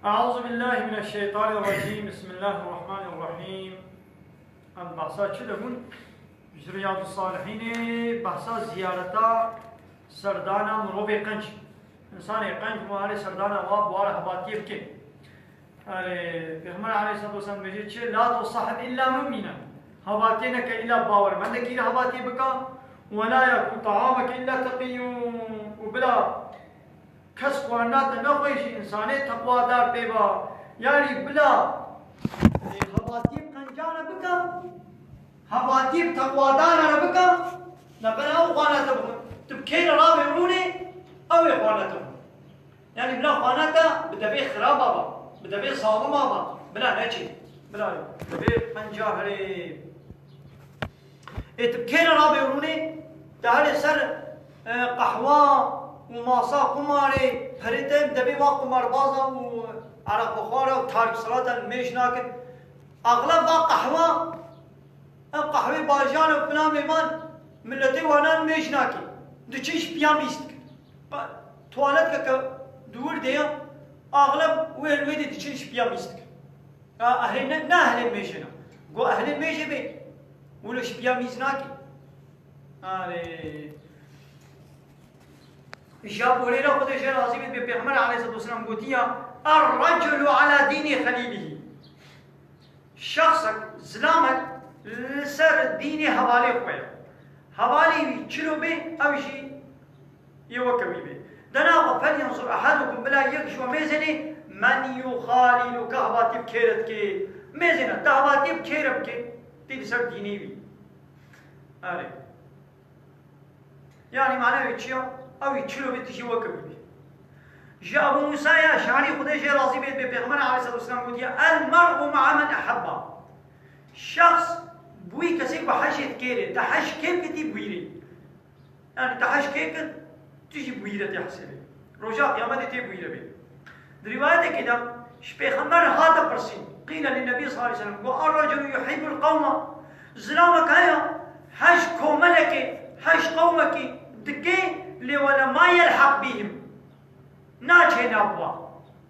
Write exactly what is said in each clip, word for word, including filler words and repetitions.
Eûzubillahimineşşeytanirracîm. Bismillahirrahmanirrahîm. Em behsa çi dibûn? Ji Riyadussalihînê behsa ziyareta serdana mirovê qenc. Însanê qenc û erê serdana wa bi wara hebatiyê bike. Erê, Pêxember aleyhissalatu vesselam dibêje çi? "La tusahhib illa mu'mina." Hebatiyê neke illa bawermendekî re hebatiyê bika. "Ve la yakul ta'ameke illa teqiyyun." Û bila kes xwarina te nexwe ji însanê teqwadar pê ba. Yanî bila, e, hebatiyê bi qencan re bika, hebatiyê bi teqwadana re bika, laqel ew xwana te bixwe. Tu bi kê re rabê rûnê, ew ê xwana te bixwe. Yanî bila xwana te bi devê xiraba ba, bi devê zalima ba, bila neçê. Bila devê qenca herê. Ê tu bi kê re rabê rûnê? Te herê ser, e, qehwa û masa qumarê, herê te devê wa qumarbaza û ereqbixwara û tark salata li mêj nakin. Axleb va qehwa, ev qehwê bajar û filan mêvan, miletê wana li mêj nake. Diçin ji piya mîz dikin. Tuwalet ke ke di wir de ya, axleb wê li wê de diçin ji piya mîz dikin. Ya ehlê ne, ne ehlê mêjê ne. Go ehlê mêjê bê. Wilo ji piya mîz nake. Arê. Ji Abu Hureyre Xwedê jê razî bê, Pêxember aleyhissalatu vesselam gotiya, "Er-reculu ala dînî xelîlihî." Şexsek, zilamek li ser dînê hevalê xwe ye. Hevalê wî çilo bê, ew jî yê weke wî bê. Dena xwe, "Fel yanzur ehadukum", bila yek ji we mêzênê, "men yuxalilu", ka hevatî bi kê re dikê. Mêzêne, te hevatî bi kê re bikê, tê li ser dînê wî. Erê. Yanî mane wê çi ya? Ew ê çilo bê, tu jî weke wî bî. Ji Ebu Musayê Eş'arî, Xwedê jê razî bê, bê Pêxember aleyhissalatu vesselam gotiye, "El mer'u ma'a men ehabba." Şexs bi wî kesê ku hej ê dikê re, te hej kê bikitî bûyîrê. Yanî te hej kê kir, tu jî bûyîre tê hesêbê. Roja Qiyametê tê bûyîre bê. Di rîwayetekê de ji Pêxember hate pirsîn, qîle lin-Nebî sallallahu aleyhi ve sellem, got, "Er-reculu yuhibbul qewma." Zilamek heye, hej komelekê, hej qewmekî dikê, lê wele ma yelheq bihim. Naçê nav wa.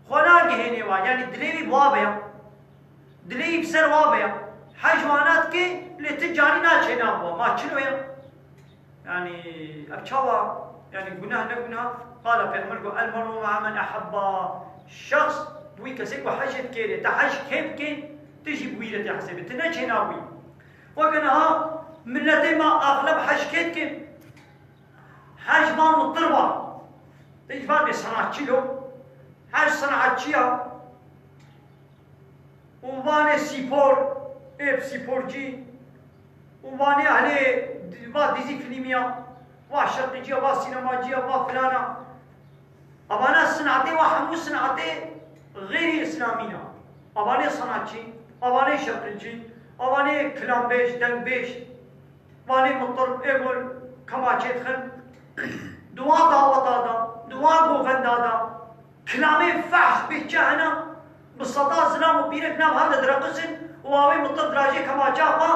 Xwe nagihênê wa. Yanî dilê wî bi wa be ya. Dilê wî bi ser wa be ya. Hej wana dikê, lê ti carî naçê nav wa. Ma çilo ya? Yanî, ev çawa? Yanî, gunah ne gunah? Qala Pêxember got, "El mer'u ma'a men ehabba." Şexs bi wî kesê ku hej dikê re, te hej kê bikê, tu jî bi wî re tê hesêbê. Tu neçê nav wî. Weke niha miletê me axleb hej kê dike? Hej van mutir van. Te jî van bê sanatçî lo. Hej sanatçiya. Û vanê spor, ê sporcî, û vanê ehlê di-, va dizî filmiya, va şeqilciya, va sînemaciya, va filana. Avana sinatê wa hemû sinatê xêrî îslamî ne. Avanê sanatçî, avanê şeqilcî, avanê kilambêj, dengbêj, vanê mutir, ê gon kemaçê dixin. Di wan daweta de, di wan govenda de, Kilamê fehş bê çi hene, bi seta zilam û pîrek nav hev de direqisin û awê mitir dirajê kemaça xwe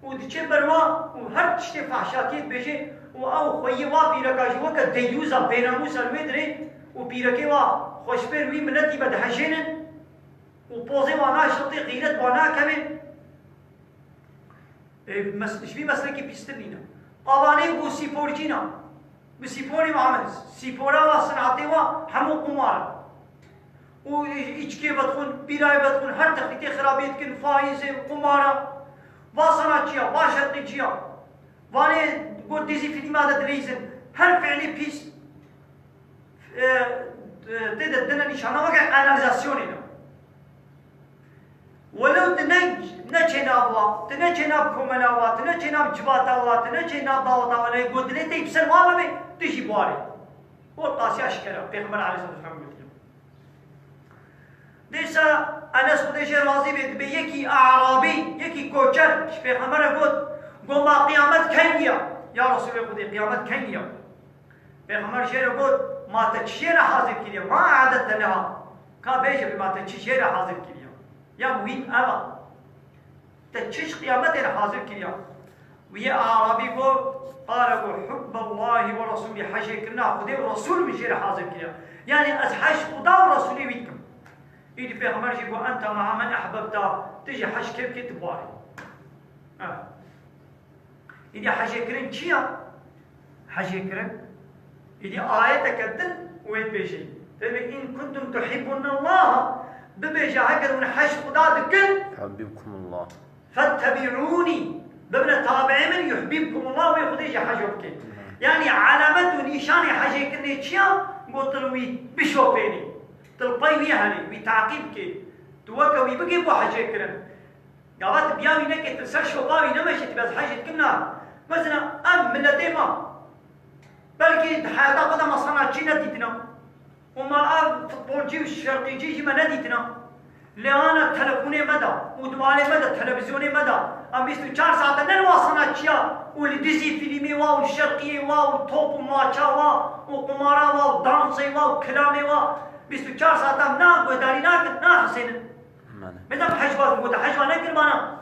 û diçe ber wan û her tiştê fehşatiyê dibêje û ew xweyê wa pîreka jî weke deyûza bênamûsa li wê dirê û pîrekê wa xweşbêr wî miletî ve dihejênin û pozê wan naşiltê, xîret wan nakevê. Ê, mes-, ji vî meslekî pîstir nîne. Avanê ku sîporcî ne. Bi sîporê ve hemin. Sîpora ve, sinatê ve hemû qumar e. Û îçkê vedixwin, bîrayê vedixwin, her texlîtê xirabiyê dikin, faîzê, qumara. Va sanatçiya, va şeqîciya. Vanê ku dizî fîlma de dileyzin. Her fiilê pîs, e, e, tê de dine nîşana weke kanalizasyonê de. Welew tu ne, neçê nav wa, tu neçê nav komela wa, tu neçê nav civata wa, tu neçê nav daweta wa, lê ku dilê te yî bi ser wa bibe, tu jî bi wa re. O qasiya şikera, Pêxember aleyhisselatu vesselam gotiye. Dîsa Enes Xwedê jê razî bê, dibê yekî Arabî, yekî koçer, ji Pêxember re got, got, "Ma qiyamet kengî ya? Ya Resûlê Xwedê, qiyamet kengî ya?" Pêxember jê re got, "Ma te çi jê re hazir kiriye? Ma e'dedte leha?" Ka bêje bê, ma te çi jê re hazir kiriye? Ya muhîm ev a. Te çi ji qiyametê re hazir kiriye? Wî yê Arabî got, qale got, "Hubballahi ve Resûlî, hejê kirina Xwedê û Resûl min jê re hazir kiriye." Yanî ez hej Xuda û Resûlê wî dikim. Îdî Pêxember jî got, "Ente ma'a men ehbebta", tu jî hej kê bikê tu bi wa re. Ha. Îdî hejê kirin çi ya? Hejê kirin. Îdî ayeteke din wê dibêje. Fêrê, "In kuntum tuhibbunallaha", bibêje, heger hûn hej Xuda dikin, Yuhbibkumullah. "Fettebi'ûnî", bibine tabi'ê min, "yuhbibkumullah", wê Xwedê jî hej bikê. Yanî alamet û nîşanê hejê kirinê çi ya? Got, tu li wî bişopênî. Tu li pey wî herî, wî taqîb bikê. Tu weke wî bikê bo hejê kirin. Gava tu biya wî nekê, tu li ser şopa wî nemeşî, tu bes hejê dikim na. Mesela em miletê me, belkî di heyata xwe de me sanatçî nedîtina. Û me ev futbolcî û şerqîcî jî me nedîtina. Lê ana telefonê me de û di malê me de, televîzyonê me de, em bîst û çar saete ne li wa sanatçiya û li dizî fîlmê wa û şerqiyê wa û top û maça wa û qumara wa û dansê wa û kilamê wa bîst û çar saete em na guhdarî nakin, nahesênin. Mane. Mesela hej wa, got, hej wa nekir bana.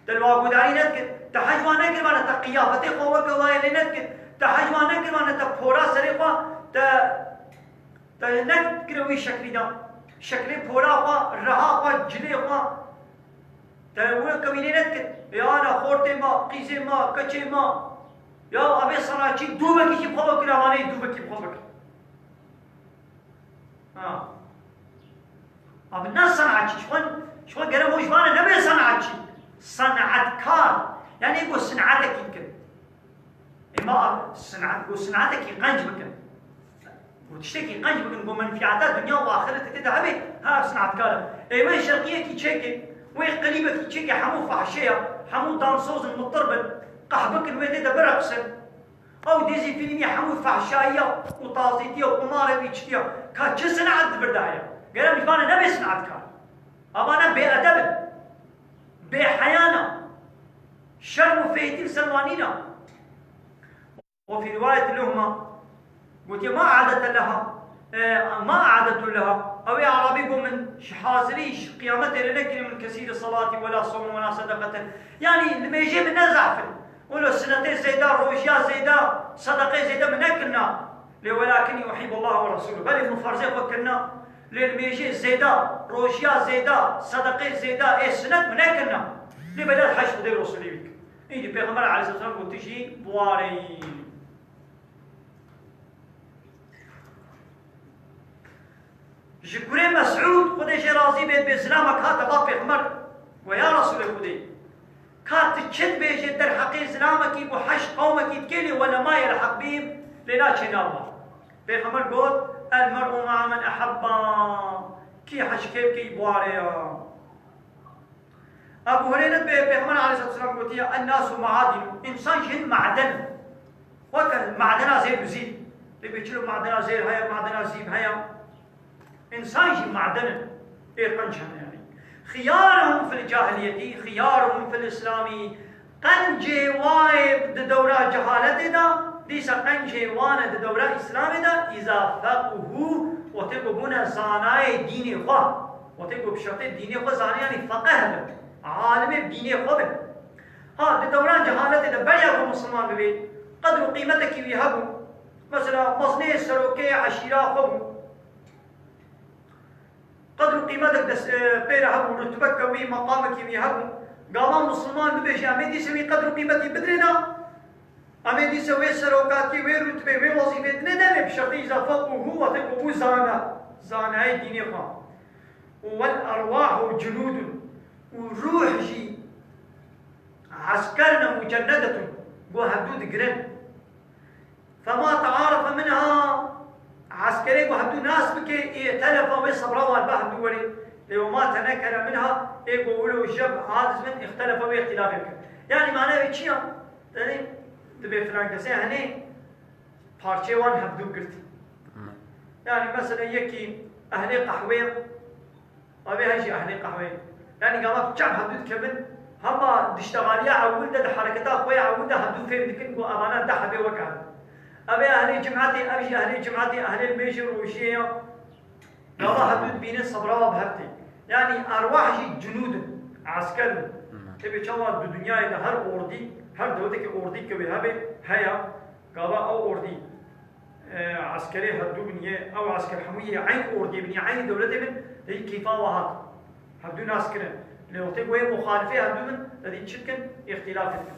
Te li wa gudarî nedikir. Te hej wa nekiribane, te qiyafetê xwe weke wayê lê nedikir. Te hej wa nekiribane, te pora serê xwe, te, te nekire wî şeklî de. Şeklê pora xwe, reha xwe, cilê xwe. Te weke wî lê nedikir. Ya ana xortê ma, qîzê ma, keçê ma. Ya avê sanatçî dûvekî jî xwe vekir, evanê dûvekî xwe vekir. Ha. Abi ne sanatçî, ji xwe, ji xwe gerek o ji vane nebe sanatçî. Sanatkar. Yani ego sinatekî dikin. Ema abi sinat, ego sinatekî qenc bikin. Ego tiştekî qenc bikin, ego menfiyata dinya û axirete tê de hebe, ha sanatkar e. Ê wê şerqiyekî çêke, wê qelîbekî çêke, hemû fahşe ya, hemû dansozin, mutir bin, qehbikin wê tê de bireqsin. Ew dizî fîlmî hemû fehşayiya û tazîtiya û qumarê wî çitiya. Ka çi sinaet di vir de heye? Gere em ji vane nebê sinatkar. Ava ne bêedeb in. Bêheya ne. Şerm û fêtî li ser wan nîne. Û fî rîwayet Luhma gotiye, "Ma adete leha, e, ma adetu leha." Ew ê Arabî got, "Min ji hazirî ji qiyametê re nekiriye min kesîre salati wela sawmi wela sedaqeten." Yanî nimêjê min ne zehf in. Wilo sinetê zêde, rojiya zêde, sedeqê zêde min nekirina. Lê welakin yuhibbu Allah ve Resulü. Belê min ferzê xwe kirina. Lê nimêjê zêde, rojiya zêde, sedeqê zêde, ê sinet min nekirina. Lê belê hej Xwedê Resulê wî kir. Îdî Pêxember aleyhisselam got, "Tu jî bi wa re yî." Ji kurê Mesûd, Xwedê jê razî bê, bê zilamek hate ba Pêxember. Go, "Ya Resûlê Xwedê, ka tu çi dibêjê derheqê zilamekî ku heşt qewmekî dikê lê we lema yelheq bî, lê naçê nav wan?" Pêxember got, "El mer'u ma'a men ehebba." Kî heşkê bikê, bi wa re ya. Ebu Hureyre bê Pêxember aleyhissalatu vesselam gotiye, "En-nasu ma'adin." Însan jî hin maden in. Weke madena zêr û zîv. Dibê çilo madena zêr heye, madena zîv heye. Însan jî maden in. Ê qenc hene yanî. "Xiyaruhum fil cahiliyeti, xiyaruhum fil islami." Qencê wayê di dewra cehaletê de, dîsa qencê wan e di dewra Îslamê de, îza feqhu, wextê ku bûne zanayê dînê xwe. Wextê ku bi şertê dînê xwe zanî, yanî feqeh bin, alimê dînê xwe bin. Ha, di dewran cehaletê de beriya ku misilman bibê, qedr û qîmetekî wî hebû. Mesela, mezinê serokê eşîra xwe bû. Qedr û qîmetek dest, e, pê re hebû, rutbeke wî, meqamekî wî hebû. Gava misilman bibêje, em ê dîsa wî qedr û qîmetî bidrêna, em ê dîsa wê serokatî, wê rutbê, wê wezîfê dinêne, lê bi şertê îza feqhu, wextê ku bû zana, zanayê dînê xwe. Û wel erwahu cunûdun, û ruh jî esker ne, mucennedetun, ku hevdû digirin. Fema te'arefe minha, eskerê ku hevdû nas bike, î'telefe, wê sebra wan be hevdû werê. Lê wema tenekere minha, ê ku wilo jeb aciz bin, îxtelefe, wê îxtilafê bike. Yanî mane wê çi ya? Tenê dibê filan kesê henê parçeyê wan hevdû girt. Yanî mesela yekî ehlê qehwê ye, Ev ê hejî ehlê qehweyê. Yanî gava çar hevdû dikevin, hema diştexaliya ewil de, di hereketa xwe ya ewil de hevdû fêm dikin ku evana deh hebê weke hev. Ev ê ehlê cimetê, ev jî ehlê cimetê, ehlê mêjê rojiyê ya. Gava hevdû dibînin sebra wa bi hev tê. Yanî erwah jî cunûd in, esker in. Tê bê çawa di dinyayê de her ordî, her dewletekê ordî ke wê hebe, heye, gava ew ordî. e, eskerê hevdû bin yê, ew esker hemû yê eynî ordiyê bin, yê eynî dewletê bin, te dî kêfa wa hat. Hevdû nas kirin. Lê wextê ku yê muxalifê hevdû bin, te dî çi dikin? Îxtîlaf dikin.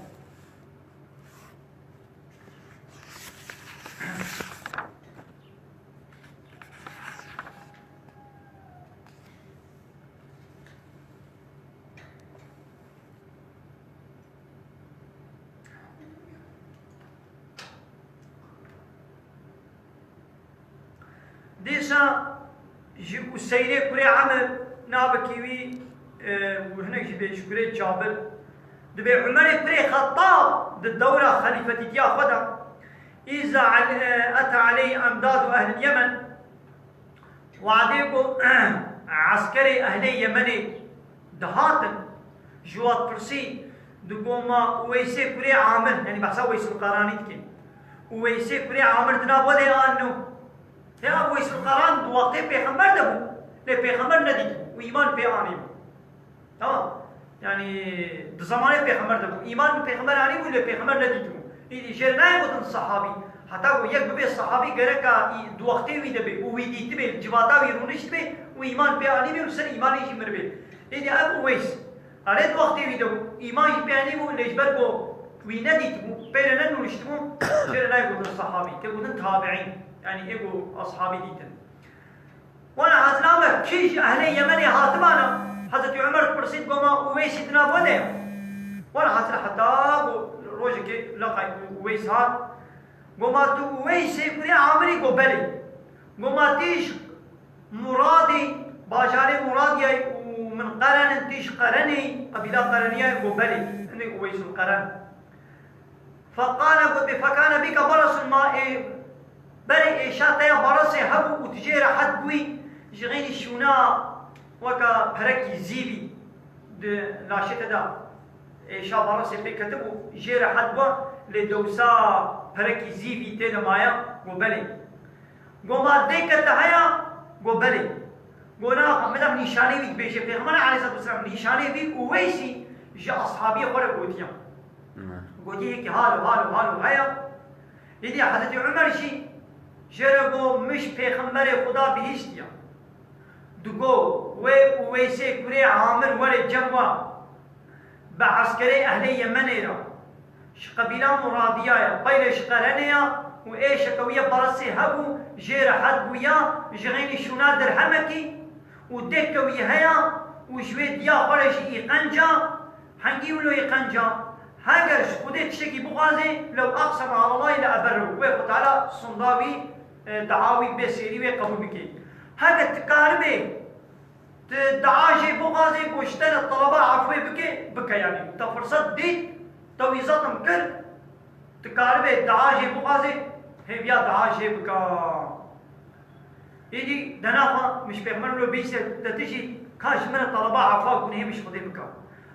Dîsa ji Useyrê kurê Emir, navekî wî, e, û hinek jî bê ji kurê Cabir, dibê Umerê kurê Xettab di dewra xelîfetîtiya xwe de, îza el-, e, eta aleyh emdadu ehlil Yemen, wadê ku eskerê ehlê Yemenê dihatin, ji wa dipirsî, digo ma Uweysê kurê Amir, yanî behsa Uweysul Qaranî dikin. Uweysê kurê Amir di nav we de an no. Ya Uweysul Qaran di wextê pêxember de bû, lê pêxember nedît û îman pê anî bû. Tamam. Yanî di zamanê pêxember de bû. Îman bi pêxember anî bû, lê pêxember nedît bû. Îdî jê re nayê gotin sahabî. Heta ku yek bibe sahabî gereka î-, di wextê wî de be û wî dîtibê, li civata wî rûniştibê û îman pê anîbê û ser îmanê jî miribê. Îdî ev Uweys. Erê di wextê wî de bû. Îman jî pê anîbû, lê ji ber ku wî nedîtibû, pê re nenûniştibû, jê re nayê gotin sahabî. Tê gotin tabiîn. Yanî ê ku ashabî dîtin. Wela hazir ama kî ji ehlê Yemenê hatibana? Hezretî Umer dipirsî, digo ma Uweysî di nav we de ye. Wela hazir heta ku rojekê leqay Uweys hat. Go ma tu Uweysê kurê Amirî? Go belê. Go ma tî ji Muradî, bajarê Muradiyayê û min Qeren in, tî ji Qerenê, qebîla Qereniyayê? Go belê. Hindê Uweysul Qeren. Feqale, got bê, fekane bîke beresun, ma ê berê êşa te ya beresê hebû û tu jê rehet bûyî, ji xeynî şûna weka perekî zîvî di laşê te de êşa beresê pê ketibû, jê rehet bû, lê dewsa perekî zîvî tê de maye? Go belê. Go ma dêke te heye? Go belê. Go na, min ev nîşanê wî dibêje, Pêxember aleyhisselatu vesselam nîşanê vî Uweysî ji ashabiyê xwe re gotiye. Gotiye ki halo, halo, halo heye. Îdî Hezretî Umer jî jê re go, min ji Pêxemberê Xuda bihîstiye. Digo, wê Uweysê kurê Amir were cem we. Bi eskerê ehlê Yemenê re, ji qebîla Muradiya ye, peylê ji Qerenê ye û êşeke wî ye beresê hebû, jê rehet bûya, ji xeynî şûna dirhemekî û dêke wî heye û ji wê diya xwe re jî îqenca, hengî wilo îqenca, heger ji Xwedê tiştekî bixwazê, lew aqseme alallayî le eberrehu, wê Xwe Teala sonda wî, e, dua wî bê sêrî wê qebûl bike. Heger tu karibê, Tu dua jê bixwazê ku ji te re teleba efwê bike, bike yanî. Te firset dît, te wî zetm kir, tu karibê dua jê bixwazê, hêviya dua jê bika. Îdî dena xwe min ji Pêxember wilo bihîstiye, te tu jî ka ji min re teleba efwa gunehê min ji Xwedê bika.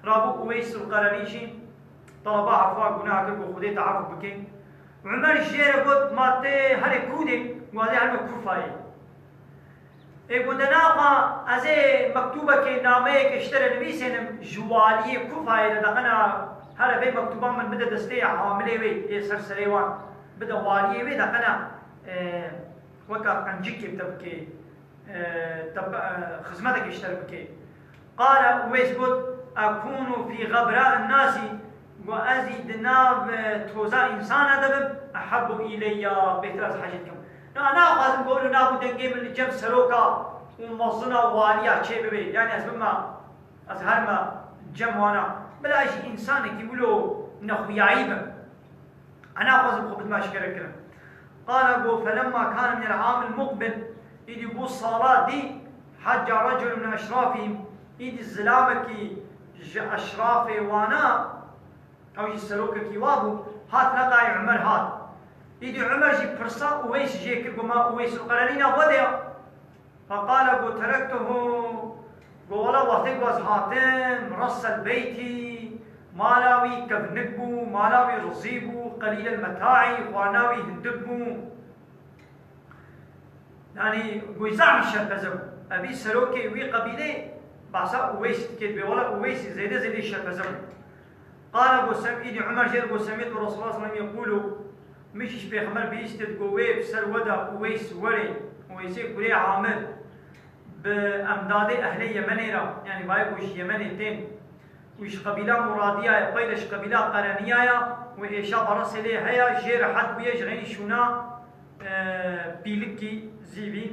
Rabû Uweys el-Qerenî jî teleba efwa guneha kir ku Xwedê te efw bike. Umer jê re got, ma tê herê kû dê? Got, ez ê herime Kûfayê. Ê, got, dena xwe ez ê mektûbekê, nameyekê ji te re nivîsênim, ji waliyê Kûfayê re deqena, here vê mektûba min bide destê amilê wê, ê ser serê wan, bide waliyê wê, deqena, e, weka qencikê bi te bike, e, te, e, xizmetekê ji te re bike. Qale Uweys got, ekûnu fî xebra ennasî, got, ez î di nav, e, toza însana de bim, ehebbu îleyya, bêhtir ez hecî dikim. Na, naxwazim ku wilo nav û dengê min li cem seroka û mezina û waliya çê bibe. Yanî ez bime, ez herime cem wana. Bila ez jî însanekî wilo nexuyayî bim. Ez naxwazim xwe bidime eşkere kirin. Qala got, felemma kana minel amil muqbil, îdî bû sala dî, hecca reculun min eşrafihim, îdî zilamekî ji eşrafê wana, ew jî serokekî wa bû, hat leqayê Umer hat. Îdî Umer jî pirsa Uweys jê kir, got, ma Uweys el-Qerenî nav we de ya? Feqale got, terektuhu, got, wela wextê ku ez hatim, ressel beyti, mala wî kevnik bû, mala wî rizî bû, qelîlel metaî, xwarina wî hindik bû. Yanî, got, zehf jî şerpeze bû. Evî serokê wî qebîlê behsa Uweysî dike, dibê wela Uweysî zêde zêde şerpeze bû. Qale got, sem-, îdî Umer jê re got, semîtu Resulullah sallallahu aleyhi ve sellem yekûlu, Min jî ji Pêxember bihîst, digot, wê bi ser we de Uweys were, Uweysê kurê Amir, bi emdadê ehlê Yemenê re, yanî vayê ku ji Yemenê tên, û ji qebîla Muradiya ye, pey de ji qebîla Qereniya ye, wê êşa beresê lê heye, jê rehet bûye, ji xeynî şûna, e, pîlikî zîvî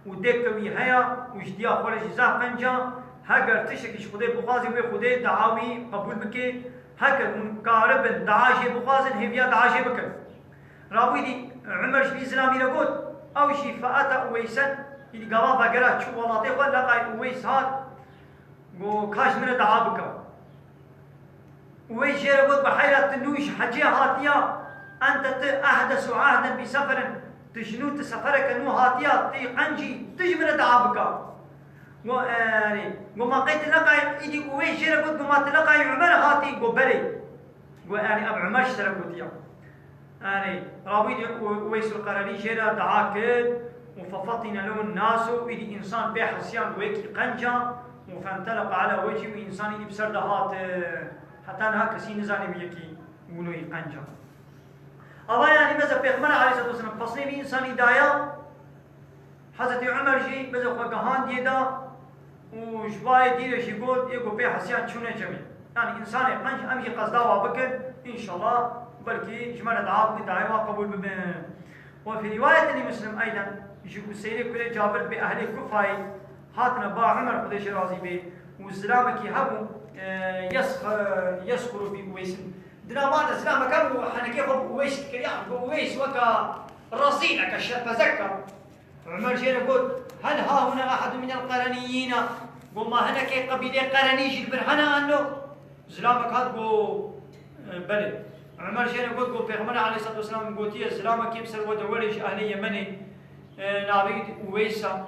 û dêke wî heye û ji diya xwe re jî zehf qenc e. Heger tiştekî ji Xwedê bixwazî, wê Xwedê dua wî qebûl bike. Heger hûn karibin dua jê bixwazin, hêviya dua jê bikin. Rabûyî dî Umer ji vî zilamî re got, ew jî feeta Uweysen, îdî gava vegera çû welatê xwe, leqay Uweys hat, got, ka ji min re dua bike. Uweys jê re got, bi heyra tu nû ji hecê hatiya, ente tu ehdesu ehden bi seferin, tu ji nû tu sefereke nû hatiya, tu yî qencî, tu ji min re dua bike. Got, erê. Got, ma qey tu leqay, îdî Uweys jê re got, got, ma tu leqay Umer hatî? Got, belê. Got, erê, ev Umer ji te re gotiya. Erê, rabûyî dî Uweysul Qerenî jê re dua kir û fefatîne lehu nasu, îdî însan pê hesiyan, got, yekî qenca û fenteleqa ala wecî, û însan îdî bi ser de hat, heta niha kesî nizanî wî yekî wilo yî qenca. Ava yanî meze Pêxember aleyhisselatu vesselam pesnê vî însanî daya, Hezretî Umer jî meze xwe gihandiye da û ji vayê dî re jî got, ê ku pê hesiyan çûne cemê. Yanî însanê qenc em jî qezda wa bikin, înşallah belkî ji me re dua bike, dayê wa qebûl bibe. Ve fî rîwayetin li Muslim eyden, ji Useyrê kurê Cabir bi ehlê Kufayê hatine ba Umer, Xwedê jê razî bê, û zilamekî hebû, e, yesx-, yesxuru bi Uweysin. Di nava de zilamek hebû, henekê xwe bi Uweys dikiriya, bi Uweys weka rezîleke, şerpezeke. Umer jê re got, hel hahuna ehedun minel qereniyyîna? Got, ma hinekê qebîlê Qerenî jî li vir hene anno? Zilamek hat got, e, belê. Umer jê re got, got, Pêxember aleyhisselatu vesselam gotiye, zilamekê bi ser we de were ji ehlê Yemenê, e, navê wî Uweysa.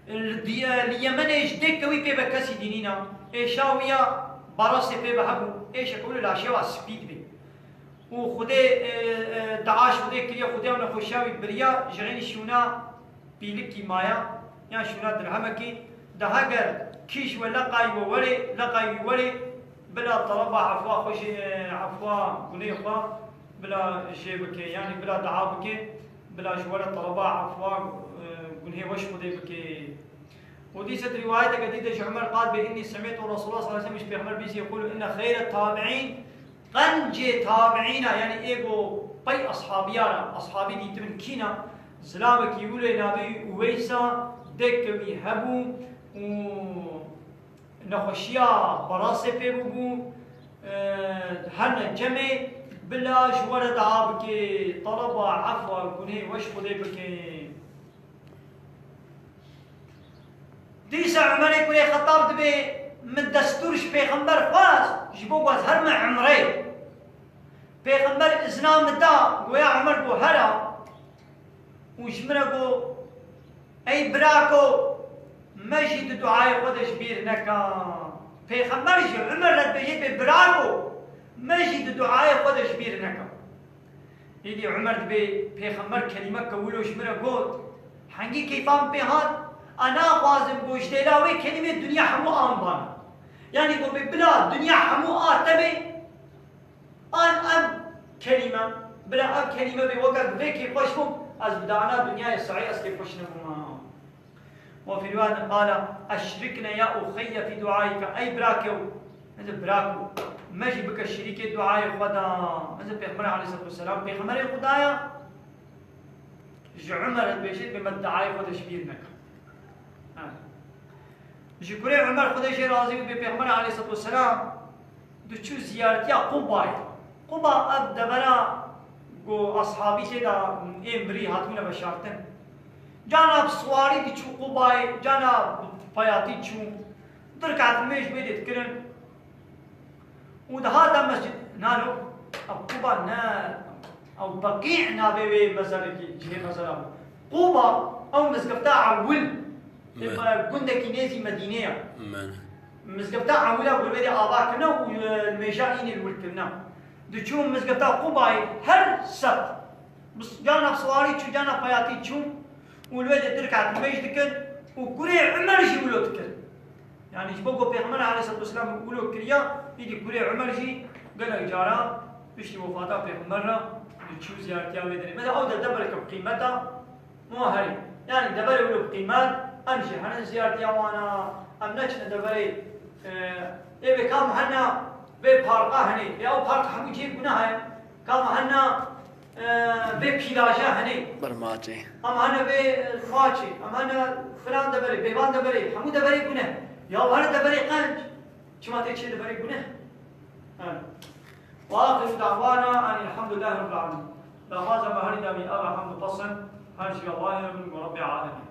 Li diye-, li Yemenê ji dêke wî pê ve kesî dî nîna. Êşa wî ya barasê pê ve hebû. Êşeke wilo laşê wa spî dibê. Û Xwedê, e, e, dua ji Xwedê kiriye, Xwedê ew nexweşiya wî biriya, ji xeynî şûna pîlikî maya, yan şûna dirhemekî, de heger kîş we leqayî we werê, leqayî wî werê, bila teleba efwa xwe jê, e, efwa gunê xwe, bila jê bike, yanî bila dua bike, bila ji we re teleba efwa, e, gunhê we ji Xwedê bike. Û dîsa di rîwayeteke dî de ji Umer qal bê, "Innî semîtu Resulullah sallallahu aleyhi ve sellem", ji Pêxember bîst yekulu, "Inne xeyre tabi'în", qencê tabi'îna, yanî ê go pey ashabiya re, ashabî dîtibin kîna, zilamekî wilo navê wî Uweysa, dêke wî hebû û nexweşiya berasê pê bûbû, e, herne cemê, bila ji we re dua bike, teleba efwa gunhê we ji Xwedê bike. Dîsa Umerê kurê Xetab dibê, min destûr ji Pêxember xwest, ji bo ku ez herime Umreyê. Pêxember izna min da, goya Umer got, hera. Û ji min re got, ey birako, me jî di duayê xwe de ji bîr neka. Pêxember ji Umer re dibêje, bê birako, me jî di duayê xwe de ji bîr neka. Êdî Umer dibê, Pêxember kelîmeke wilo ji min re got, hengî keyfa min pê hat, a naxwazim ku ji dêla wê kelîmê dinya hemû an bana. Yanî ku bê bila dinya hemû a te bê, an ev kelîme, bila ev kelîme bê weke bi vê kêfxweş bûm, ez bi dana dinyayê sehî ez kêfxweş nebûma. Ve fî rîwayetin qala, "Eşrikne ya uxeyye fî duayike." Ey birakê w, ez ê birako, me jî bike şirîkê duayê xwe de. Ez ê Pêxember aleyhisselatu vesselam, Pêxemberê Xwedaya, ji Umer re dibêjit, bê me duayê xwe de ji bîr neke. Ha. Ji kurê Umer, Xwedê jê razî bû, bê Pêxember aleyhisselatu vesselam diçû ziyaretiya Qubayê. Quba ev devera ku ashabî tê de ê mirî hatibûne veşartin. Cana bi siwarî diçû Qubayê, cana bi peyatî diçû. Du rekaet nimêj wê dê dikirin. Û dihata mescid, nano, ev Quba ne, ew Beqî navê wê mezerekî, cihê mezera bû. Quba, ew mizgefta ewil, ê Me. be gundekî nêzî Medînê ye. Me. Mizgefta ewil e, li wê de ava kirine û, e, li mêja înê li wir kirine. Diçûn mizgefta Qubayê her seb. Bis-, cana siwarî çû, cana peyatî çû û li wê de du rekaet nimêj dikir û kurê Umer jî wilo dikir. Yanî ji bo ku Pêxember aleyhisselatu vesselam wilo kiriya, îdî kurê Umer jî gelek cara piştî wefata Pêxember re Çû ziyaretiya wê derê. Mesela ew de devereke bi qîmet e, ma herî. Yani deverê wilo bi qîmet, em jî herin ziyaretiya wan e, em neçine deverê, e, ê vê kam hene, vê parka hene. Ya ew park hemû cihê guneh e. Kam hene, e, vê pîlaja hene. Bermaçê. Em hene vê, e, maçê, em hene filan deverê, bêvan deverê, hemû deverê guneh. Ya were deverê qenc. Çima tê çê deverê guneh? Evet. وآخر دعوانا أن الحمد لله رب العالمين. Daxwaza me herî dawî Allah hamd û pes in, her jî Allahê min ku Rebbê Alemîn.